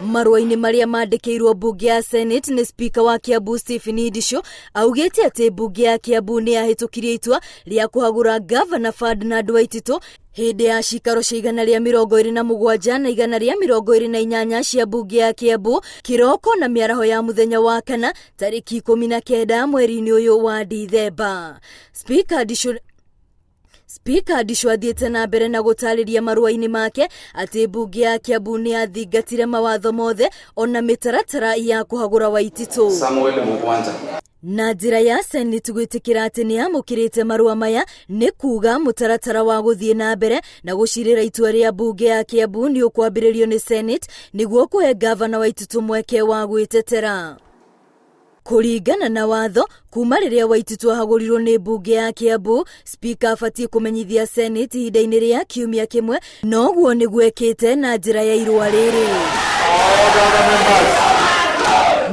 Marũa-inĩ marĩa mandĩkĩirwo mbunge ya Senate nĩ spika wa Kiambu Stephen Ndishu augĩte atĩ mbunge ya Kiambu nĩ yahĩtũkirie itua rĩa kũhagũra ngavana Ferdinand Waititu hĩndĩ ya cikaro cia 127 na 128 cia mbunge ya Kiambu kĩroko na mĩaraho ya mũthenya wa kana tarĩki 19 mweri-inĩ ũyũ wa Dithemba. Spika Ndishu Spika Ndishu athiĩte na mbere na gũtarĩria marũa-inĩ make atĩ mbunge ya Kiambu nĩ yathingatire mawatho mothe ona mĩtaratara ya kũhagũra Waititũ. Samuel Mugwanja. Na njĩra ya Senate gwĩtĩkĩra atĩ nĩ yamũkĩrĩte marũa maya nĩ kuga mũtaratara wa gũthiĩ na mbere na gũcirĩra itua rĩa mbunge ya Kiambu nĩ ũkwambĩrĩrio nĩ Senate nĩguo kũhe ngavana Waititũ mweke wa gwĩtetera. Kũringana na watho, kuma rĩrĩa Waititu ahagũrirwo nĩ mbunge ya Kiambu, spika abatiĩ kũmenyithia Senate ihinda-inĩ rĩa kiumia kĩmwe, na ũguo nĩguo ekĩte na njĩra ya irũa rĩrĩ.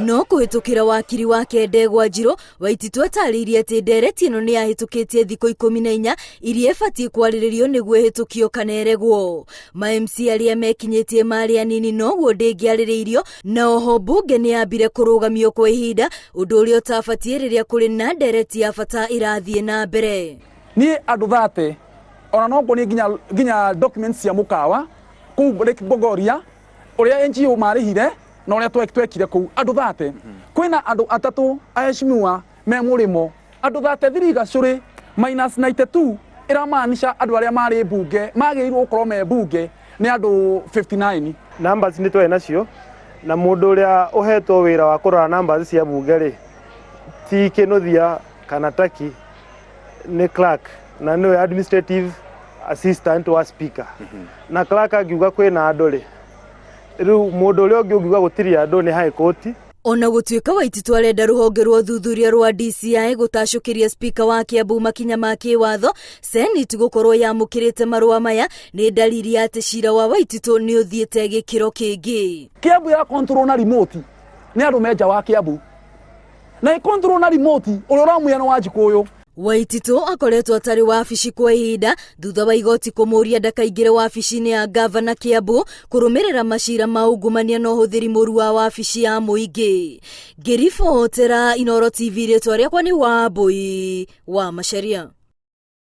No kũhĩtũkĩra wakiri wake Ndegwa Njirũ, Waititu atarĩirie atĩ ndereti ĩno nĩ yahĩtũkĩtie thikũ 14 iria ĩbatiĩ kwarĩrĩrio nĩguo ĩhĩtũkio kana ĩregwo. Ma MC arĩa mekinyĩtie marĩ anini noguo ndĩngĩarĩrĩirio na oho mbunge nĩ yambire kũrũgamio kwa ihinda ũndũ ũrĩa ũtabatiĩ rĩrĩa kũrĩ na ndereti ya bata ĩrathiĩ na mbere. Niĩ andũ thate ona no nguonie nginya nginya documents cia mũkawa kũu Lake Bogoria ũrĩa NGO marĩhire na ũrĩa twekire kũu andũ thate kwĩna andũ atatũ aheshimiwa me mũrĩmo andũ 33 gacũrĩ minus 92 ĩramaanisha andũ arĩa marĩ mbunge magĩrĩirwo gũkorwo me mbunge nĩ andũ 59. Numbers nĩ twarĩ nacio na mũndũ ũrĩa ũhetwo wĩra wa kũrora numbers cia bunge rĩ ti Kĩnuthia kana Taki, nĩ clerk na nĩwe administrative assistant wa speaker. Na clerk angiuga kwĩna andũ rĩ, rĩu mũndũ ũrĩa ũngĩ ũngiuga gũtirĩ andũ nĩ high court. Ona gũtuĩka Waititu arenda rũhonge rwa ũthuthuria rwa DCI gũtacũkĩria spika wa Kiambu makinya ma kĩwatho, Senate gũkorwo yamũkĩrĩte marũa maya nĩ ndariri ya atĩ cira wa Waititu nĩ ũthiĩte gĩkĩro kĩngĩ. Kiambu ya control na remote nĩ andũ me nja wa Kiambu na ĩ control na remote ũrĩa ũramwĩra nĩ Wanjikũyũ. Waititu akoretwo atarĩ wabici kwa ihinda thutha wa igoti kũmũria ndakaingĩre wabici-inĩ ya ngavana Kiambu kũrũmĩrĩra macira ma ungumania na ũhũthĩri mũru wa wabici ya mũingĩ. Ngĩribotera Inooro TV rĩtwa rĩakwa nĩ Wambui wa Macharia.